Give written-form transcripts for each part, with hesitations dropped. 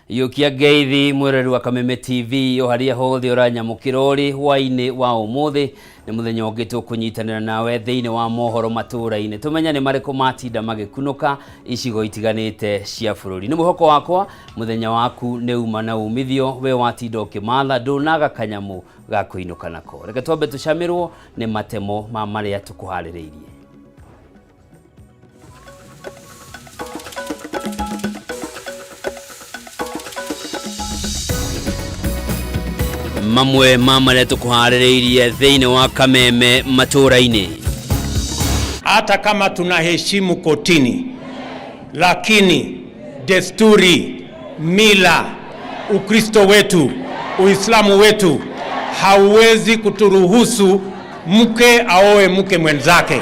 Iyũkia ngeithi mwĩroreri wa Kameme TV o harĩa hothe ũranyamũkĩra ũrĩ hwaĩ-inĩ wa ũmũthĩ. Nĩ mũthenya ũngĩ tũkũnyitanĩra nawe thĩinĩ wa mohoro matũũra-inĩ, tũmenye nĩ marĩkũ matinda magĩkunũka icigo itiganĩte cia bũrũri. Nĩ mwĩhoko wakwa mũthenya waku nĩ uma na umithio, we watinda ũkĩmatha ndũnaga kanyamũ ga kũinũka nako. Reke twambe tũcamĩrwo nĩ matemo ma marĩa tũkũharĩrĩirie. Mamwe ma marĩa tũkũharĩrĩirie thĩinĩ wa Kameme matũũra-inĩ. Hata kama tunaheshimu kotini, lakini desturi, mila, Ukristo wetu, Uislamu wetu hauwezi kuturuhusu mke aoe mke mwenzake.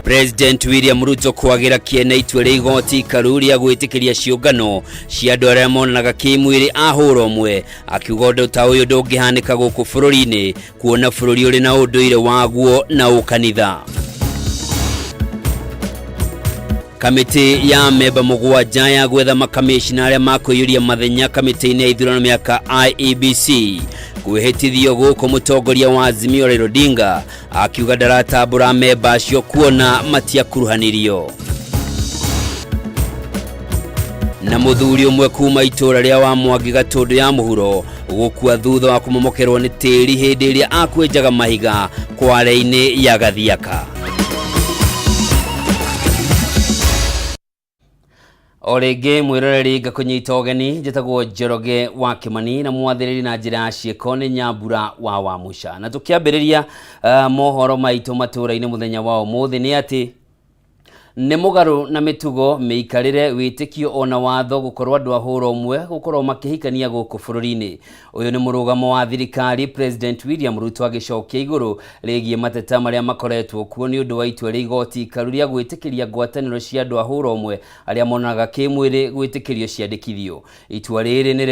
President William Ruto kwagĩra kĩene itua rĩa igoti ikaru rĩa gwĩtĩkĩria ciũngano cia andũ arĩa monanaga kĩmwĩrĩ a hũra ũmwe, akiuga ũndũ ta ũyũ ndũngĩhanĩka gũkũ bũrũri-inĩ kuona bũrũri ũrĩ na ũndũire waguo na ũkanitha. Kamĩtĩ ya memba mũgwanja ya gwetha makamĩcina arĩa makũiyũria mathenya kamĩtĩ-inĩ ya ithurano mĩaka IEBC kwĩhĩtithio gũkũ mũtongoria wa Azimio Raila Odinga akiuga ndaratambũra memba acio kuona matiakuruhanirio. Na mũthuri ũmwe kuma itũũra rĩa wa Mwangi Gatũndũ ya mũhuro gũkua thutha wa kũmomokerwo nĩ tĩri hĩndĩ ĩrĩa akwenjaga mahiga kware-inĩ ya Gathiaka. O rĩngĩ mwĩroreri ngakũnyita ũgeni, njĩtagwo Njoroge wa Kĩmani na mwathĩrĩri na njĩra ya ciĩko nĩ Nyambura wa Wamuca. Na tũkĩambĩrĩria mohoro maitũ matũũra-inĩ mũthenya wa ũmũthĩ nĩ atĩ nĩ mũgarũ na mĩtugo, mĩikarĩre, wĩtĩkio ona watho gũkorwo andũ a hũra ũmwe gũkorwo makĩhikania gũkũ bũrũri-inĩ. Ũyũ nĩ mũrũgamo wa thirikari President William Ruto agĩcokia igũrũ rĩgiĩ mateta marĩa makoretwo kuo nĩ ũndũ wa itua rĩa igoti ikaru rĩa gwĩtĩkĩria ngwatanĩro cia andũ a hũra ũmwe arĩa monanaga kĩmwĩrĩ gwĩtĩkĩrio ciandĩkithio. Itua rĩrĩ nĩ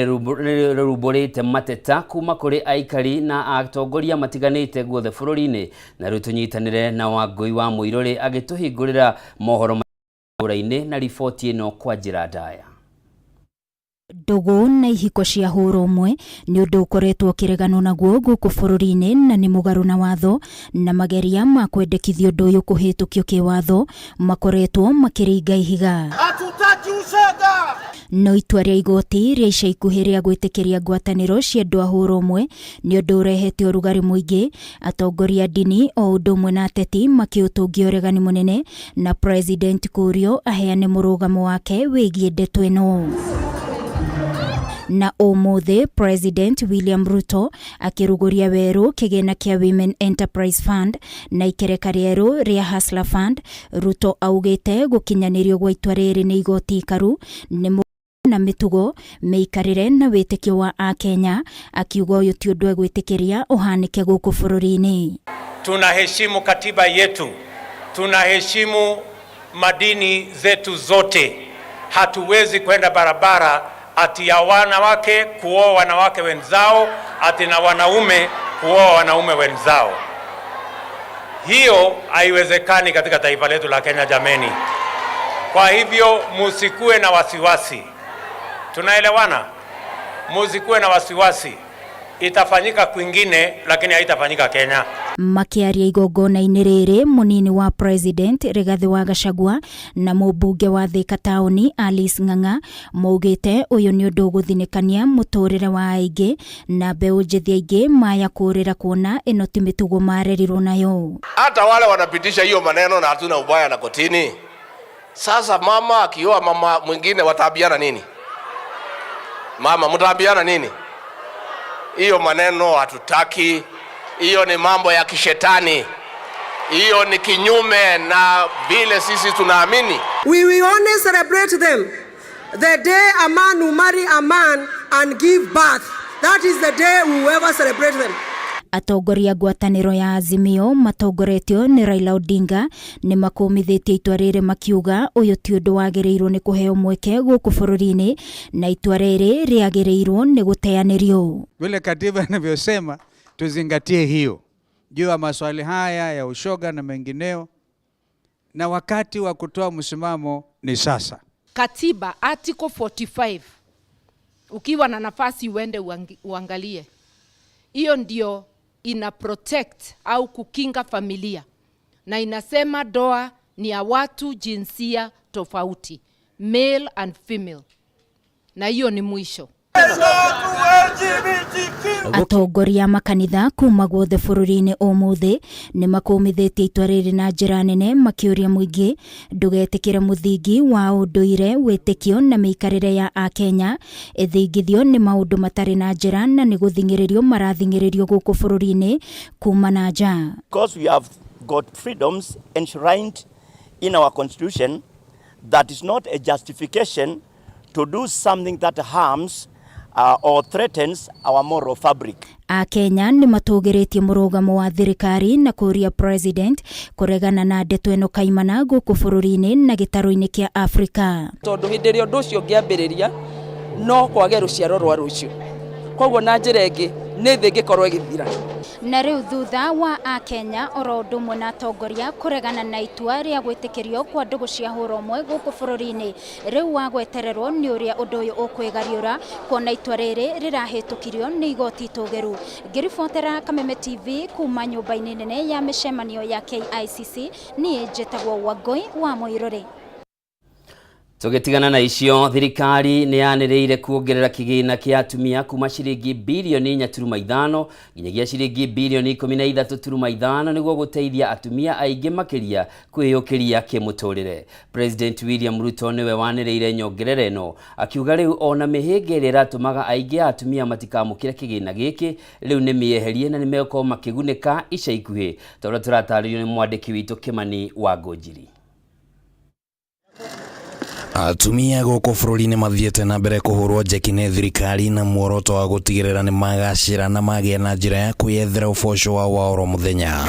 rĩrumbũrĩte mateta kuma kũrĩ aikari na atongoria matiganĩte guothe bũrũri-inĩ. Na rĩu tũnyitanĩre na Wangũi wa Mũirũrĩ agĩtũhingũrĩra mohoro matũũra-inĩ na riboti ĩno kwa njĩra ndaya. Ndũgũ na ihiko cia hũra ũmwe nĩ ũndũ ũkoretwo ũkĩreganwo naguo gũkũ bũrũri-inĩ na nĩ mũgarũ na watho, na mageria ma kwendekithia ũndũ ũyũ kũhĩtũkio kĩwatho makoretwo makĩringa ihiga. Hatutaki ushoga! No itua rĩa igoti rĩa ica ikuhĩ rĩa gwĩtĩkĩria ngwatanĩro cia andũ a hũra ũmwe nĩ ũndũ ũrehete ũrugarĩ mũingĩ, atongoria a ndini o ũndũ ũmwe na ateti makĩũtũngia ũregani mũnene na President kũũrio aheane mũrũgamo wake wĩgiĩ ndeto ĩno. Na ũmũthĩ President William Ruto akĩrugũria werũ kĩgĩna kĩa Women Enterprise Fund na ikereka rĩerũ rĩa Hustler Fund, Ruto augĩte gũkinyanĩrio gwa itua rĩrĩ nĩ igoti ikaru nĩ na mĩtugo, mĩikarĩre na wĩtĩkio wa Akenya, akiuga ũyũ ti ũndũ egwĩtĩkĩria ũhanĩke gũkũ bũrũri-inĩ. Tunaheshimu katiba yetu, tunaheshimu madini zetu zote. Hatuwezi kwenda barabara ati ya wanawake kuoa wanawake wenzao, ati na wanaume kuoa wanaume wenzao. Hiyo haiwezekani katika taifa letu la Kenya, jameni. Kwa hivyo musikue na wasiwasi. Tunaelewana? Musikue na wasiwasi. Itafanyika kwingine lakini haitafanyika Kenya. Makĩaria igongona-inĩ rĩrĩ, mũnini wa President Rigathĩ wa Gachagua na mũmbunge wa Thika taũni Alice Ng'ang'a maugĩte ũyũ nĩ ũndũ ũgũthinĩkania mũtũrĩre wa aingĩ na mbeũ njĩthĩ aingĩ maya kũrĩra kuona ĩno ti mĩtugo marerirwo nayo. Hata wale wanapitisha hiyo maneno na hatuna ubaya na kotini. Sasa mama akioa mama mwingine wataambiana nini? Mama mtaambiana nini? Hiyo maneno hatutaki. Hiyo ni mambo ya kishetani. Hiyo ni kinyume na vile sisi tunaamini. We will only celebrate them the day a man will marry a man and give birth. That is the day we will ever celebrate them. Atongoria ngwatanĩro ya Azimio matongoretio nĩ Raila Odinga nĩ makũmithĩtie itua rĩrĩ makiuga ũyũ ti ũndũ wagĩrĩirwo nĩ kũheo mweke gũkũ bũrũri-inĩ na itua rĩrĩ rĩagĩrĩirwo nĩ gũteanĩrio. Vile katiba inavyosema tuzingatie hiyo juu ya maswali haya ya ushoga na mengineo, na wakati wa kutoa msimamo ni sasa. Katiba Article 45, ukiwa na nafasi uende uangalie, hiyo ndio ina protect au kukinga familia, na inasema ndoa ni ya watu jinsia tofauti, male and female, na hiyo ni mwisho. Atongoria a makanitha kuma guothe bũrũri-inĩ ũmũthĩ nĩ makũmithĩtie itua rĩrĩ na njĩra nene, makĩũria mũingĩ ndũgetĩkĩre mũthingi wa ũndũire, wĩtĩkio na mĩikarĩre ya Akenya ĩthingithio nĩ maũndũ matarĩ na njĩra na nĩ gũthing'ĩrĩrio marathing'ĩrĩrio gũkũ bũrũri-inĩ kuma na nja. Because we have got freedoms enshrined in our constitution, that is not a justification to do something that harms or threatens our moral fabric. Akenya nĩ matũgĩrĩtie mũrũgamo wa thirikari na kũria president kũregana na ndeto ĩno kaimana gũkũ bũrũri-inĩ na gĩtarũ-inĩ kĩa Afrika. Tondũ hĩndĩ ĩrĩa ũndũ ũcio ũngĩambĩrĩria no kwage rũciaro rwa rũciũ, koguo na njĩra ĩngĩ nĩ thĩ ĩngĩkorwo ĩgĩthira. Na rĩu thutha wa Akenya oro ũndũ ũmwe na atongoria kũregana na itua rĩa gwĩtĩkĩrio kwa ndũgũ cia hũra ũmwe gũkũ bũrũri-inĩ, rĩu wa gwetererwo nĩ ũrĩa ũndũ ũyũ ũkwĩgariũra kuona itua rĩrĩ rĩrahĩtũkirio nĩ igoti itũgĩru. Ngĩribotera Kameme TV kuma nyũmba-inĩ nene ya mĩcemanio ya KICC, niĩ njĩtagwo Wangũi wa Mũirũrĩ. Tũgĩtigana na icio, thirikari nĩ yanĩrĩire kuongerera kĩgĩna kĩa atumia kuma ciringi birioni 4.5 nginyagia ciringi birioni 13.5 nĩguo gũteithia atumia aingĩ makĩria kwĩyũkĩria kĩmũtũrĩre. President William Ruto nĩwe wanĩrĩire nyongerera ĩno, akiuga rĩu ona mĩhĩnga ĩrĩa ĩratũmaga aingĩ a atumia matikamũkĩre kĩgĩna gĩkĩ rĩu nĩ mĩeherie na nĩ megũkorwo makĩgunĩka ica ikuhĩ, tondũ tũratarĩrio nĩ mwandĩki witũ Kĩmani wa Ngũnjiri. Atumia gũkũ bũrũri-inĩ mathiĩte na mbere kũhũrwo njeki nĩ thirikari na muoroto wa gũtigĩrĩra nĩ magacĩra na magĩa na njĩra ya kwĩyethera ũboco wao wa oro mũthenya.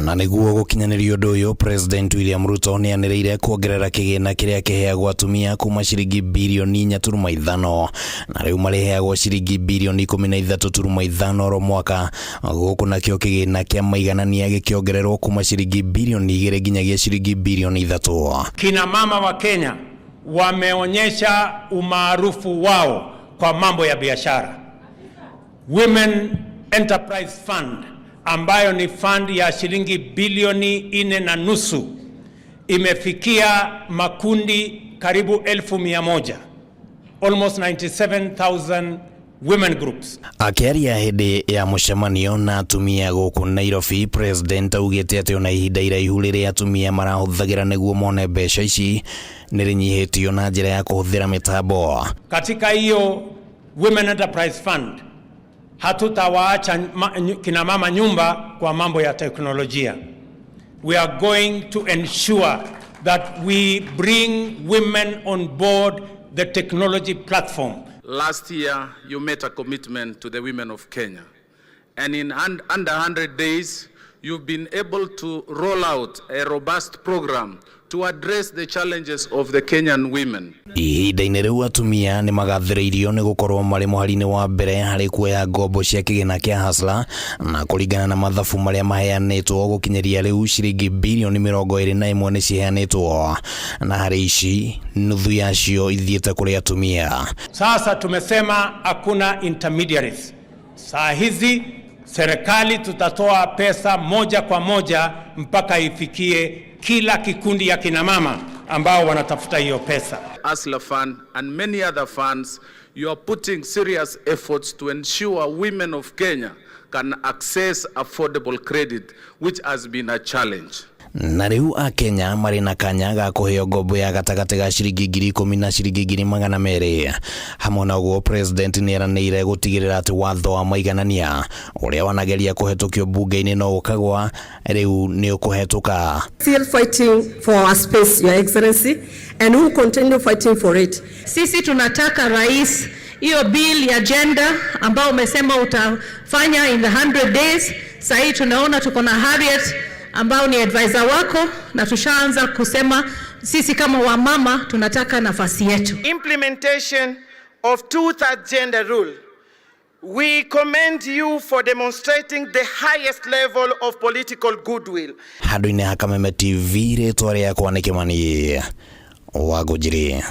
Na nĩguo gũkinyanĩria ũndũ ũyũ, President William Ruto nĩ anĩrĩire kuongerera kĩgĩna kĩrĩa kĩheagwo atumia kuma ciringi birioni 4.5 na rĩu marĩheagwo ciringi birioni 13.5 oro mwaka, gũkũ nakĩo kĩgĩna kĩa maiganania gĩkĩongererwo kuma ciringi birioni 2 nginyagia ciringi birioni 3. Kina mama wa Kenya wameonyesha umaarufu wao kwa mambo ya biashara. Women Enterprise Fund ambayo ni fund ya shilingi bilioni 4.5 imefikia makundi karibu 100,000, almost 97,000 women groups. Akĩaria hĩndĩ ya mũcemanio na atumia gũkũ Nairobi, President augĩte atĩ ona ihinda iraihu rĩrĩa atumia marahũthagĩra nĩguo mone mbeca ici nĩ rĩnyihĩtio na njĩra ya kũhũthĩra mĩtambo. Katika hiyo Women Enterprise Fund hatutawaacha kina mama nyumba kwa mambo ya teknolojia. We are going to ensure that we bring women on board the technology platform. Last year, you made a commitment to the women of Kenya. And in under 100 days, you've been able to roll out a robust program to address the challenges of the Kenyan women. Ihinda-inĩ rĩu atumia nĩ magathĩrĩirio nĩ gũkorwo marĩ mũhari-inĩ wa mbere harĩ kuoya ngombo cia kĩgĩna kĩa Hustler, na kũringana na mathabu marĩa maheanĩtwo gũkinyĩria rĩu ciringi birioni 21 nĩ ciheanĩtwo, na harĩ ici nuthu yacio ithiĩte kũrĩ atumia. Sasa tumesema hakuna intermediaries. Saa hizi serikali tutatoa pesa moja kwa moja mpaka ifikie kila kikundi ya kina mama ambao wanatafuta hiyo pesa. Hustler Fund and many other funds, you are putting serious efforts to ensure women of Kenya can access affordable credit, which has been a challenge. Na rĩu Akenya marĩ na kanya ga kũheo ngombo ya gatagatĩ ga ciringi 10,000 na ciringi 200,000. Hamwe na ũguo, President nĩ eranĩire gũtigĩrĩra atĩ watho wa maiganania ũrĩa wanageria kũhetũkio bunge-inĩ no ũkagwa rĩu nĩ ũkũhetũka. Still fighting for our space, Your Excellency, and we will continue fighting for it. Sisi tunataka rais, hiyo bill ya gender ambao umesema utafanya in the 100 days. Sasa tunaona tuko na Harriet ambao ni advisor wako, na tushaanza kusema sisi kama wamama tunataka nafasi yetu. Implementation of two-thirds gender rule. We commend you for demonstrating the highest level of political goodwill. Handũ-inĩ ha Kameme TV, rĩtwa rĩakwa nĩ Kĩmani Wangũnjiri.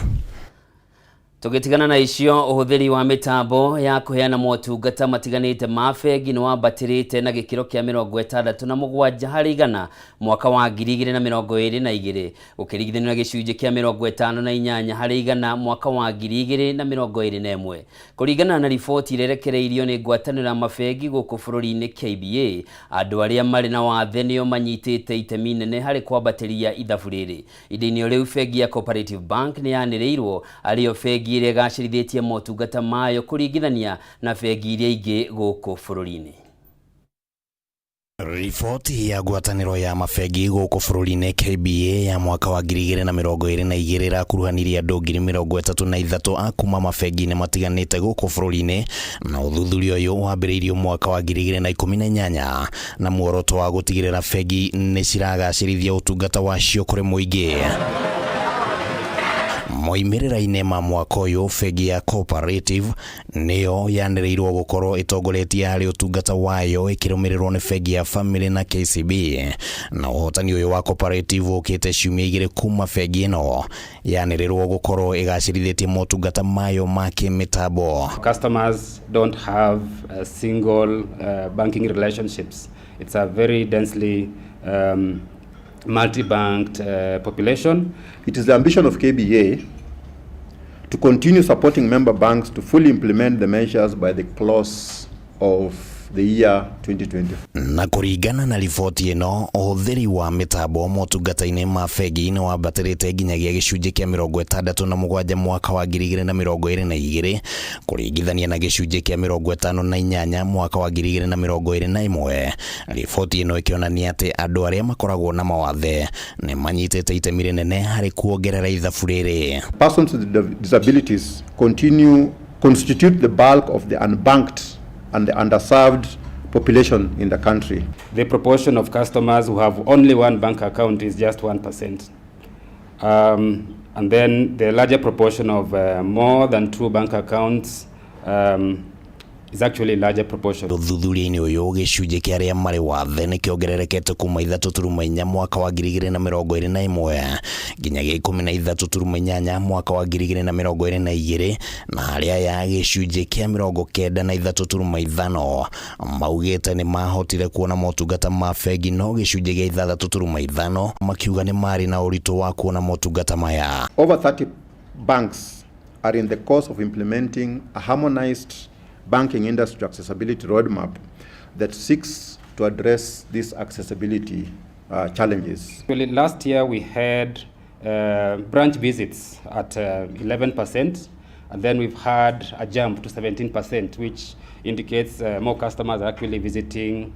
Tũgĩtigana na icio, ũhũthĩri wa mĩtambo ya kũheana motungata matiganĩte ma bengi nĩ wambatĩrĩte na gĩkĩro kĩa 67 harĩ igana mwaka wa 2022 gũkĩringithanio na gĩcunjĩ kĩa 58 harĩ igana mwaka wa 2021 kũringana na riboti ĩrĩa ĩrekereirio nĩ ngwatanĩro ya mabengi gũkũ bũrũri-inĩ KBA. Andũ arĩa marĩ na wathe nĩo manyitĩte itemi inene harĩ kwambatĩria ithabu rĩrĩ. Ihinda-inĩ o rĩu, bengi ya Cooperative Bank nĩ yanĩrĩirwo arĩ yo bengi ĩrĩa ĩgacĩrithĩtie motungata mayo kũringithania na bengi iria ingĩ gũkũ bũrũri-inĩ. Riboti ya ngwatanĩro ya mabengi gũkũ bũrũri-inĩ KBA ya mwaka wa 2022 ĩrakuruhanirie andũ 33,000 a kuma mabengi-inĩ matiganĩte gũkũ bũrũri-inĩ, na ũthuthuria ũyũ wambĩrĩirio mwaka wa 2018 na muoroto wa gũtigĩrĩra bengi nĩ ciragacĩrithia ũtungata wacio kũrĩ mũingĩ. Moimĩrĩra-inĩ ma mwaka ũyũ, bengi ya Cooperative nĩyo yanĩrĩirwo gũkorwo ĩtongoretie harĩ ũtungata wayo, ĩkĩrũmĩrĩrwo nĩ bengi ya Family na KCB. Na ũhotani ũyũ wa Cooperative ũkĩte ciumia igĩrĩ kuma bengi ĩno yanĩrĩrwo gũkorwo ĩgacĩrithĩtie motungata mayo ma kĩmĩtambo. Customers don't have a single banking relationships. It's a very densely multi-banked population. It is the ambition of KBA to continue supporting member banks to fully implement the measures by the close of the year 2024. Na kũringana na riboti ĩno, ũhũthĩri wa mĩtambo motungata-inĩ ma bengi nĩ wambatĩrĩte nginyagia gĩcunjĩ kĩa 67 mwaka wa 2022 kũringithania na gĩcunjĩ kĩa 58 mwaka wa 2021. Riboti ĩno ĩkĩonania atĩ andũ arĩa makoragwo na mawathe nĩ manyitĩte itemi rĩnene harĩ kuongerera ithabu rĩrĩ. Persons with disabilities continue constitute the bulk of the unbanked and the underserved population in the country. The proportion of customers who have only one bank account is just 1%. And then the larger proportion of more than two bank accounts is actually a larger proportion. Ũthuthuria-inĩ ũyũ, gĩcunjĩ kĩa arĩa marĩ wathe nĩ kĩongererekete kuma 3.4 mwaka wa 2021 nginyagia 13.8 mwaka wa 2022, na harĩ aya gĩcunjĩ kĩa 93.5 maugĩte nĩ mahotire kuona motungata ma bengi, no gĩcunjĩ gĩa 6.5 makiuga nĩ marĩ na ũritũ wa kuona motungata maya. Over 30 banks are in the course of implementing a harmonized banking industry accessibility roadmap that seeks to address these accessibility challenges. Actually, last year we had branch visits at 11%, and then we've had a jump to 17%, which indicates more customers are actually visiting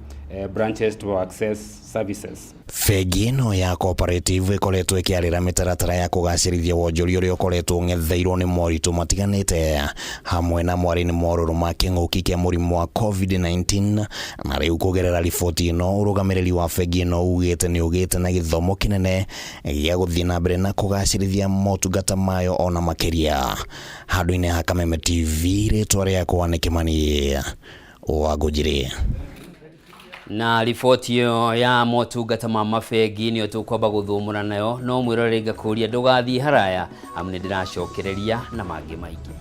branches to access services. Bengi ĩno ya Cooperative ĩkoretwo ĩkĩarĩra mĩtaratara ya kũgacĩrithia wonjoria ũrĩa ũkoretwo ũng'etheirwo nĩ moritũ matiganĩte, hamwe na mwarĩ nĩ morũrũ ma kĩng'ũki kĩa mũrimũ wa COVID-19. Na rĩu kũgerera riboti ĩno, ũrũgamĩrĩri wa bengi ĩno ugĩte nĩ ũgĩte na gĩthomo kĩnene gĩa gũthiĩ na mbere na kũgacĩrithia motungata mayo ona makĩria. Handũ-inĩ ha Kameme TV, rĩtwa rĩakwa nĩ Kĩmani Wangũnjiri. Na riboti ĩyo ya motungata ma mabengi nĩyo tũkwamba gũthũmũra nayo, no mwĩroreri ngakũria ndũgathiĩ haraya, amu nĩ ndĩracokereria na mangĩ maingĩ.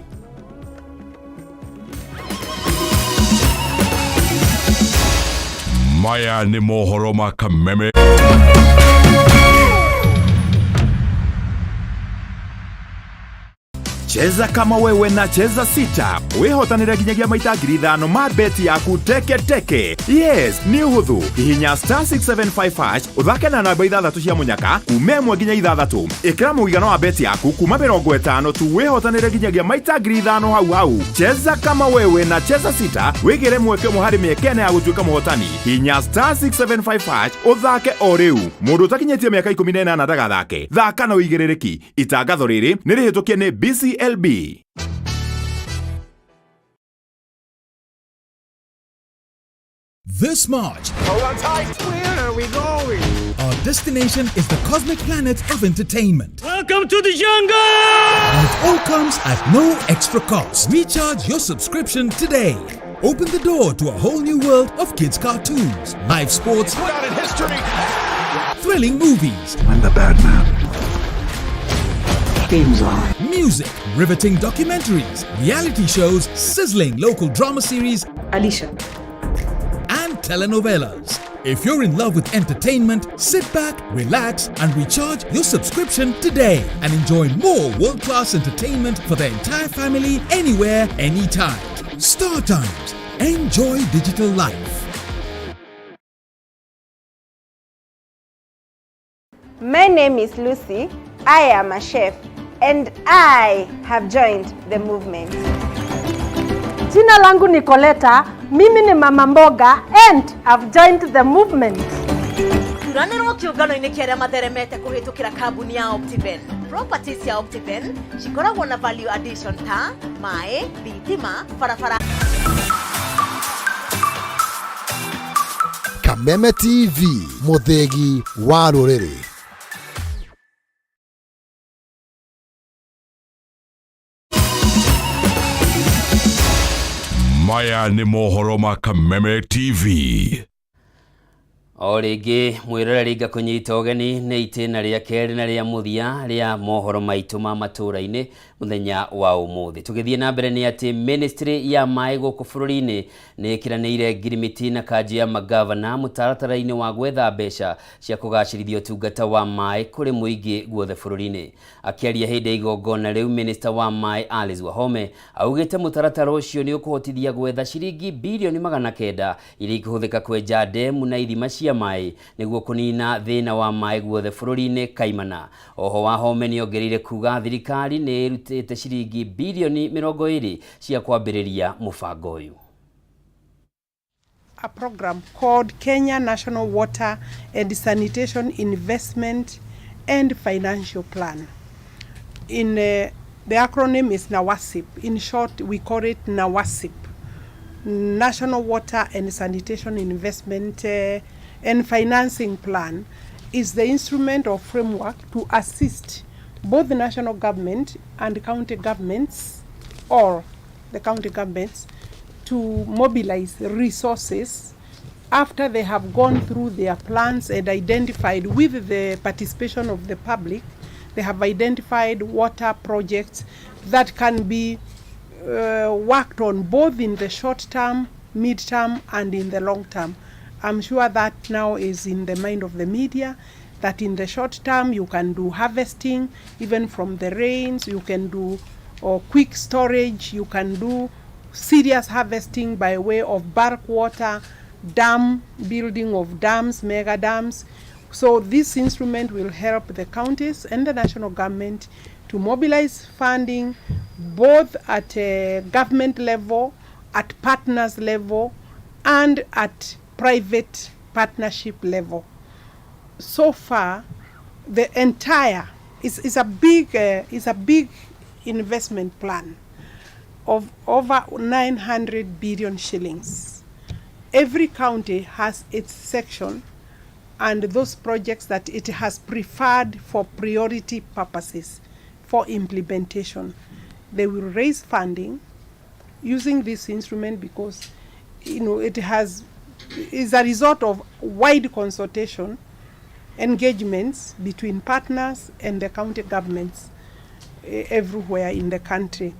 Maya nĩ mohoro ma Kameme. Cheza kama wewe na Cheza Sita wihotanire nginyagia maita 5,000 ma beti yaku teke teke. Yes, nĩ ũhũthũ. Hihinya *675# ũthake na namba ithathatũ cia mũnyaka kuma 1 nginya 6. Ĩkĩra mũigana wa beti yaku kuma 50 tu wihotanire nginyagia maita 5,000 hau hau. Cheza kama wewe na Cheza Sita wĩgĩre mweke ũmwe harĩ mĩeke ĩna ya gũtuĩka mũhotani. Hihinya *675# ũthake o rĩu. Mũndũ ũtakinyĩtie mĩaka 18 ndagathake. Thaka na ũigĩrĩrĩki. Itangatho rĩrĩ nĩ rĩhĩtũkie nĩ BCLB. This March, Hold on tight. Where are we going? Our destination is the cosmic planet of entertainment. Welcome to the jungle! And it all comes at no extra cost. Recharge your subscription today. Open the door to a whole new world of kids' cartoons, live sports, out in history, thrilling movies. I'm the bad man. Game's on. Music, riveting documentaries, reality shows, sizzling local drama series, Alicia, and telenovelas. If you're in love with entertainment, sit back, relax, and recharge your subscription today and enjoy more world class entertainment for the entire family anywhere, anytime. Star Times. Enjoy digital life. My name is Lucy. I am a chef and I have joined the movement. Jina langu ni Coleta, mimi ni mama mboga and I've joined the movement. Thuranĩrwo kĩũngano-inĩ kĩa arĩa matheremete kũhĩtũkĩra kambuni ya Optiven. Properties ya Optiven cikoragwo na value addition ta maĩ, thitima, barabara. Kameme TV, mũthĩgi wa rũrĩrĩ. Maya nĩ mohoro ma Kameme TV. O rĩngĩ mwĩroreri ngakũnyita ũgeni nĩ itĩna rĩa kerĩ na rĩa mũthia rĩa mohoro maitũ ma matũũra-inĩ mũthenya wa ũmũthĩ. Tũgĩthiĩ na mbere nĩ atĩ ministry ya maĩ gũkũ bũrũri-inĩ nĩ ĩkĩranĩire ngirimiti na kanjũ ya magavana mũtaratara-inĩ wa gwetha mbeca cia kũgacĩrithia ũtungata wa maĩ kũrĩ mũingĩ guothe bũrũri-inĩ. Akĩaria hĩndĩ ya igongona rĩu, minista wa maĩ Alice Wahome augĩte mũtaratara ũcio nĩ ũkũhotithia gwetha ciringi birioni 900 iria ikũhũthĩka kwenja ndemu na ithima cia maĩ nĩguo kũnina thĩna wa maĩ guothe bũrũri-inĩ kaimana. Oho Wahome nĩ ongereire kuga thirikari nĩ ĩrutĩte ciringi birioni 20 cia kwambĩrĩria mũbango ũyũ. A program called Kenya National Water and Sanitation Investment and Financial Plan. In the acronym is Nawasip. In short, we call it Nawasip. National Water and Sanitation Investment and Financing Plan is the instrument or framework to assist both the national government and county governments, or the county governments, to mobilize resources after they have gone through their plans and identified, with the participation of the public, they have identified water projects that can be worked on both in the short term, mid term, and in the long term. I'm sure that now is in the mind of the media, that in the short term you can do harvesting, even from the rains, you can do or quick storage, you can do serious harvesting by way of bulk water, dam, building of dams, mega dams. So this instrument will help the counties and the national government to mobilize funding both at a government level, at partners level, and at private partnership level. So far, the entire is a big is a big investment plan of over 900 billion shillings. Every county has its section and those projects that it has preferred for priority purposes for implementation. They will raise funding using this instrument because it has is a result of wide consultation, engagements between partners and the county governments everywhere in the country.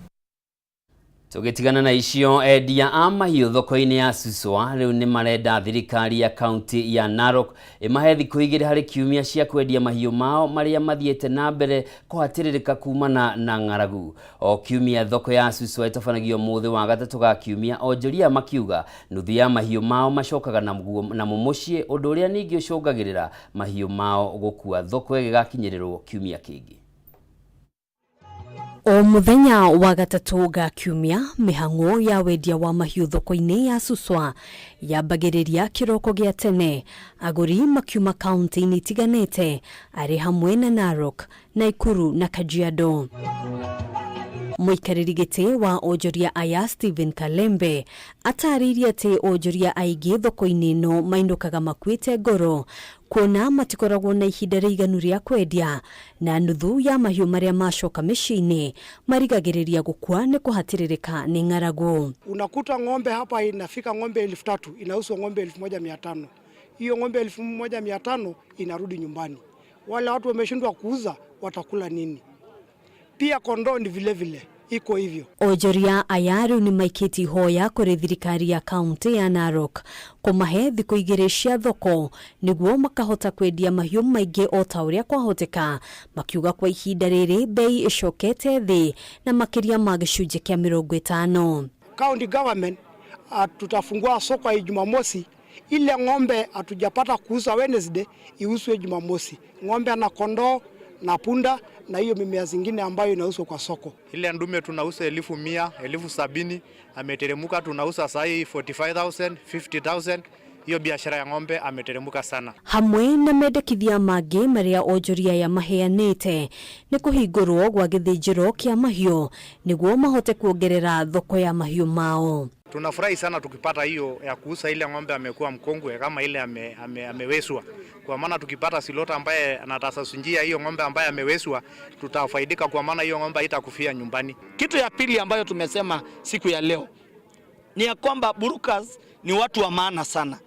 Tũgĩtigana na icio, endia a mahiũ thoko-inĩ ya Suswa rĩu nĩ marenda thirikari ya kaunti ya Narok ĩmahe thikũ 2 harĩ kiumia cia kwendia mahiũ mao marĩa mathiĩte na mbere kũhatĩrĩrĩka kumana na ng'aragu. O kiumia thoko ya Suswa ĩtabanagio mũthĩ wa gatatũ ga kiumia, onjoria makiuga nuthu ya mahiũ mao macokaga namo mũciĩ, ũndũ ũrĩa ningĩ ũcũngagĩrĩra mahiũ mao gũkua thoko ĩgĩgakinyĩrĩrwo kiumia kĩngĩ. O mũthenya wa gatatũ ga kiumia, mĩhang'o ya wendia wa mahiũ thoko-inĩ ya Suswa yambagĩrĩria kĩroko gĩa tene, agũri makiuma kaunti-inĩ itiganĩte arĩ hamwe na Narok, Naikuru na Kajiado. Mũikarĩri gĩtĩ wa onjoria aya Stephen Kalembe atarĩirie atĩ onjoria aingĩ thoko-inĩ ĩno mainũkaga makuĩte ngoro kuona matikoragwo na ihinda rĩiganu rĩa kwendia, na nuthu ya mahiũ marĩa macoka mĩciĩ-inĩ marigagĩrĩria gũkua nĩ kũhatĩrĩrĩka nĩ ng'aragu. Unakuta ng'ombe hapa inafika ng'ombe 3000 inauzwa ng'ombe 1500. Hiyo ng'ombe 1500 inarudi nyumbani. Wale watu wameshindwa kuuza watakula nini? Pia kondoo ni vile vile iko hivyo. Onjoria aya rĩu nĩ maikĩtie ihoya kũrĩ thirikari ya kaunti ya Narok kũmahe thikũ igĩrĩ cia thoko nĩguo makahota kwendia mahiũ maingĩ o ta ũrĩa kwahoteka, makiuga kwa ihinda rĩrĩ bei ĩcokete thĩ na makĩria ma gĩcunjĩ kĩa 50. County government tutafungua soko ya Jumamosi. Ile ng'ombe hatujapata kuuza Wednesday iuzwe Jumamosi. Ng'ombe na kondoo na punda na hiyo mimea zingine ambayo inauzwa kwa soko. Ile ndume tunauza 100,000, 70,000, ameteremuka tunauza sahi 45,000, 50,000. Hiyo biashara ya ng'ombe ameteremuka sana. Hamwe na mendekithia mangĩ marĩa onjoria aya maheanĩte nĩ kũhingũrwo gwa gĩthĩnjĩro kĩa mahiũ nĩguo mahote kuongerera thoko ya mahiũ mao. Tunafurahi sana tukipata hiyo ya kuuza ile ng'ombe amekuwa mkongwe kama ile ameweswa. Kwa maana tukipata silota ambaye anatasasunjia hiyo ng'ombe ambaye ameweswa, tutafaidika kwa maana hiyo ng'ombe haitakufia nyumbani. Kitu ya pili ambayo tumesema siku ya leo ni ya kwamba brokers ni watu wa maana sana,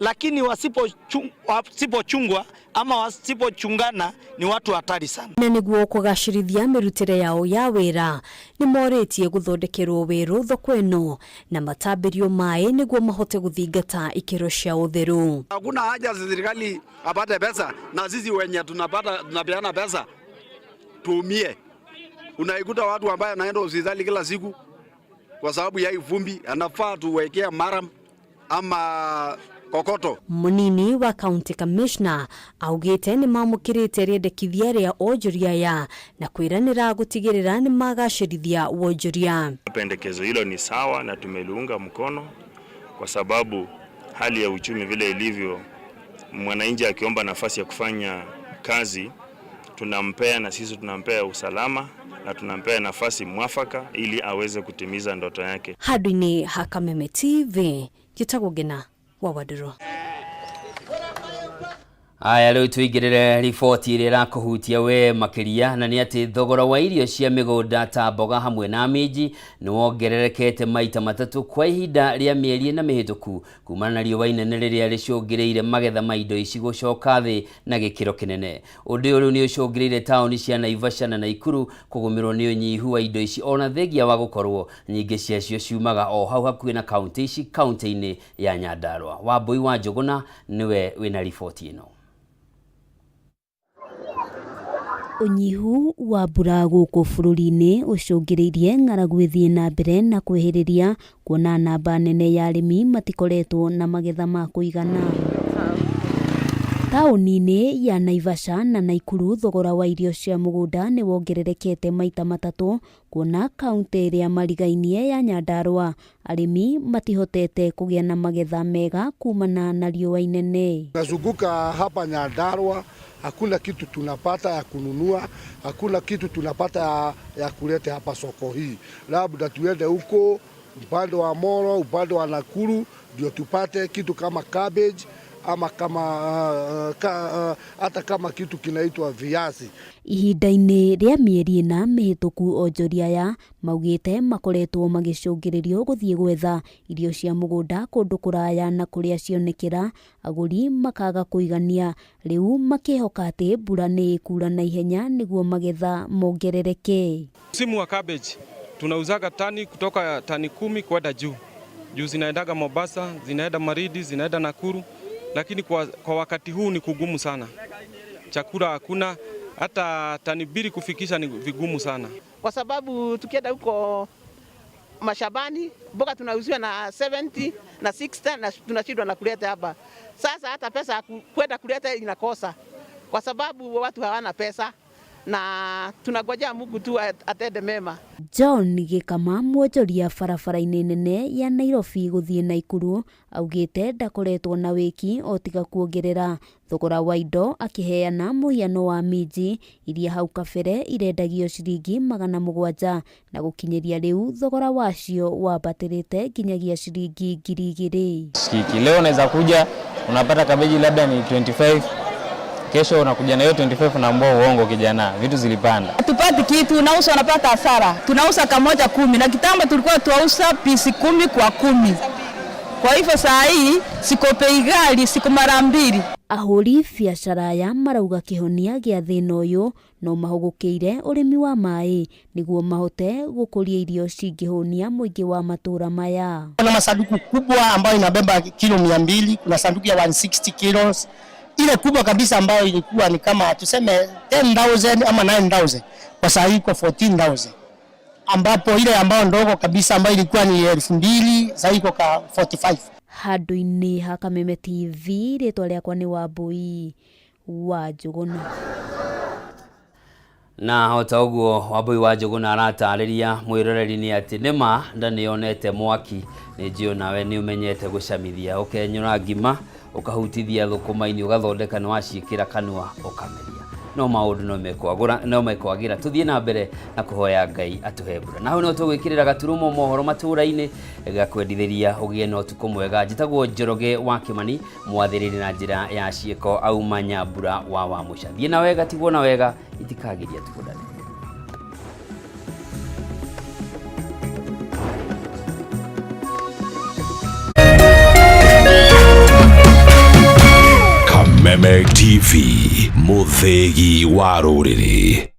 lakini wasipochungwa ama wasipochungana ni watu hatari sana. Na nĩguo kũgacĩrithia mĩrutĩre yao ya wĩra nĩ morĩtie gũthondekerwo wĩrũ thoko ĩno na matambĩrio maĩ nĩguo mahote gũthingata ikĩro cia ũtheru. Hakuna haja serikali apate pesa na sisi wenye tunapata tunapeana pesa tuumie. Unaikuta watu ambaye anaenda hospitali kila siku kwa sababu ya vumbi, anafaa tuwekea maram ama kokoto. Munini wa county commissioner augite nĩ mamũkĩrĩte rĩendekithia rĩa onjoria aya na kwĩranĩra gũtigĩrĩra nĩ magacĩrithia wonjoria. Pendekezo hilo ni sawa na tumeliunga mkono kwa sababu hali ya uchumi vile ilivyo, mwananchi akiomba nafasi ya kufanya kazi tunampea, na sisi tunampea usalama na tunampea nafasi mwafaka ili aweze kutimiza ndoto yake. Handũ-inĩ ha Kameme TV, njĩtagwo Ngina wa Wandũrũ. Aya, rĩu tũingĩrĩre riboti ĩrĩa ĩrakũhutia we makĩria, na nĩ atĩ thogora wa irio cia mĩgũnda ta mboga hamwe na minji nĩ wongererekete maita matatũ kwa ihinda rĩa mĩeri 4 mĩhĩtũku kumana na riũa inene rĩrĩa rĩcũngĩrĩire magetha ma indo ici gũcoka thĩ na gĩkĩro kĩnene. Ũndũ ũyũ rĩu nĩ ũcũngĩrĩire taũni cia Naivasha na Nakuru kũgũmĩrwo nĩ ũnyihu wa indo ici ona thengia wa gũkorwo nyingĩ ciacio ciumaga o hau hakuhĩ na kaunti ici kaunti-inĩ ya Nyandarua. Wambui wa Njũgũna nĩwe wĩna riboti ĩno. Ũnyihu wa mbura gũkũ bũrũri-inĩ ũcũngĩrĩirie ng'aragu ĩthiĩ na mbere na kwĩhĩrĩria kuona namba nene ya arĩmi matikoretwo na magetha ma kũigana. Taũni-inĩ ya Naivasha na Nakuru thogora wa irio cia mũgũnda nĩ wongererekete maita matatũ kuona kaunti ĩrĩa marigainie ya Nyandarua arĩmi matihotete kũgĩa na magetha mega kumana na riũa inene. Nazunguka hapa Nyandarua, hakuna kitu tunapata ya kununua, hakuna kitu tunapata ya kuleta hapa soko hii. Labda tuende huko upande wa Molo, upande wa Nakuru ndio tupate kitu kama cabbage ama kama hata kama kitu kinaitwa viazi. Ihinda-inĩ rĩa mĩeri 4 mĩhĩtũku onjoria aya maugĩte makoretwo magĩcũngĩrĩrio gũthiĩ gwetha irio cia mũgũnda kũndũ kũraya na kũrĩa cionekera agũri makaga kũigania, rĩu makĩhoka atĩ mbura nĩ ĩkura na ihenya nĩguo magetha mongerereke. Msimu wa cabbage tunauzaga tani kutoka tani 10 kwenda juu. Juu zinaendaga Mombasa, zinaenda Maridi, zinaenda Nakuru, lakini kwa wakati huu ni kugumu sana. Chakula hakuna, hata tani 2 kufikisha ni vigumu sana. Kwa sababu tukienda huko mashabani mboga tunauziwa na 70 na 60 na tunashindwa na kuleta hapa. Sasa hata pesa kwenda kuleta inakosa kwa sababu watu hawana pesa na tunangojea Mungu tu atende mema. John Gĩkama mwonjoria barabara-inĩ nene ya Nairobi gũthiĩ Nakuru augĩte ndakoretwo na wĩki o tiga kuongerera thogora wa indo, akĩheana mũhiano wa minji iria hau kabere irendagio ciringi 700 na gũkinyĩria rĩu thogora wacio wambatĩrĩte nginyagia ciringi 2,000. Shikiki leo unaweza kuja unapata kabeji labda ni 25, kesho unakuja na hiyo 25 unaambiwa uongo kijana, vitu zilipanda. Tupati kitu, unauza unapata hasara. Tunauza kamoja 10 na kitambo tulikuwa tuauza pisi 10 kwa 10. Kwa hivyo saa hii siko bei ghali, siko mara 2. Ahũri biacara aya marauga kĩhonia gĩa thĩna ũyũ no mahũgũkĩire ũrĩmi wa maĩ nĩguo mahote gũkũria irio cingĩhũnia mũingĩ wa matũra maya. Kuna masanduku kubwa ambayo inabeba kilo 200, kuna sanduku ya 160 kilos. Ile kubwa kabisa ambayo ilikuwa ni kama tuseme 10,000 ama 9,000, kwa saa hii iko 14,000, ambapo ile ambayo ndogo kabisa ambayo ilikuwa ni 2,000, saa hii iko ka 45. Handũ-inĩ ha Kameme TV, rĩtwa rĩakwa nĩ Wambui wa Njũgũna. Na o ta ũguo Wambui wa Njũgũna aratarĩria mwĩroreri nĩ atĩ nĩma nda nĩyonete mwaki, nĩ njũĩ nawe nĩ ũmenyete gũcamithia, ũkenyũra ngima ũkahutithia thũkũma-inĩ ũgathondeka nĩ waciĩkĩra kanua ũkameria, no maũndũ no mekwagũra no mekwagĩra. Tũthiĩ na mbere na kũhoya Ngai atũhe mbura. Na hau no tũgwĩkĩrĩra gaturumo mohoro matũra-inĩ gakwendithĩria ũgĩe na ũtukũ mwega. Njĩtagwo Njoroge wa Kĩmani, mwathĩrĩri na njĩra ya ciĩko auma Nyambura wa Wamũca. Thiĩ na wega, tigwo na wega, itikagiria tukundane. Kameme TV, mũthĩgi wa rũrĩrĩ.